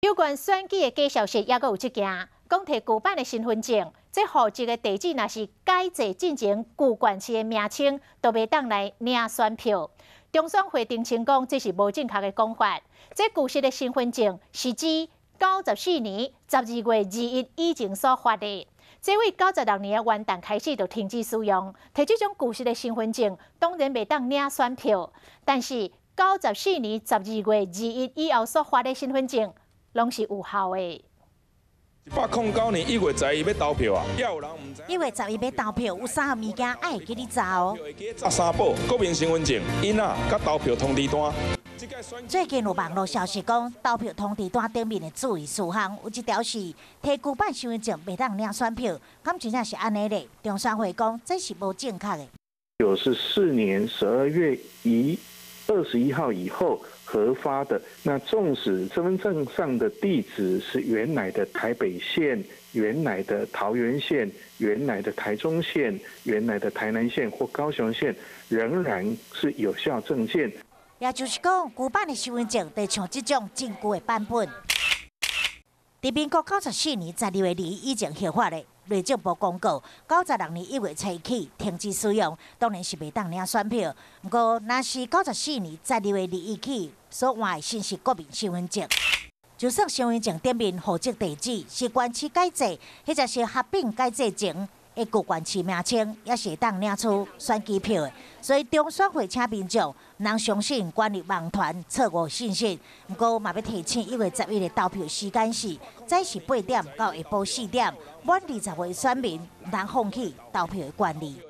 有關選舉的假消息，猶閣有這件，講提舊版的身份證，這戶籍的地址若是改制進前舊縣市的名稱，都袂當來領選票。中選會澄清講，這是無正確的講法。這舊式的身份證是指94年12月21以前所發的，這對96年的元旦開始就停止使用。提這種舊式的身份證，當然袂當領選票。但是94年12月21以後所發的身份證，攏是有效的。109年1月11欲投票啊，也有人毋知。1月11欲投票，有三項物件愛會記得查哦。查三寶：國民身份證、印仔、佮投票通知單。最近有網路消息講，投票通知單頂面的注意事項有一條是提舊版身份證袂當領選票，敢真正是按呢咧？中選會講這是無正確的。94年12月21號以後核發的，那縱使身份證上的地址是原來的台北縣、原來的桃園縣、原來的台中縣、原來的台南縣或高雄縣，仍然是有效證件。也就是講，舊版的身份證得像這種真舊的版本。佇民國94年12月21以前核發的，內政部公告，96年1月初起停止使用，當然是袂當領選票。毋過，若是94年12月21起所換的新式國民身份證，就算身份證頂面戶籍地址是縣市改制，或者是合併改制前的舊縣市名稱，也是會當領取選舉票的。所以中選會請民眾毋通相信管理網傳錯誤信息。毋過嘛欲提醒，1月11的投票時間是早時8點到下晡4點，滿20歲選民毋通放棄投票的權利。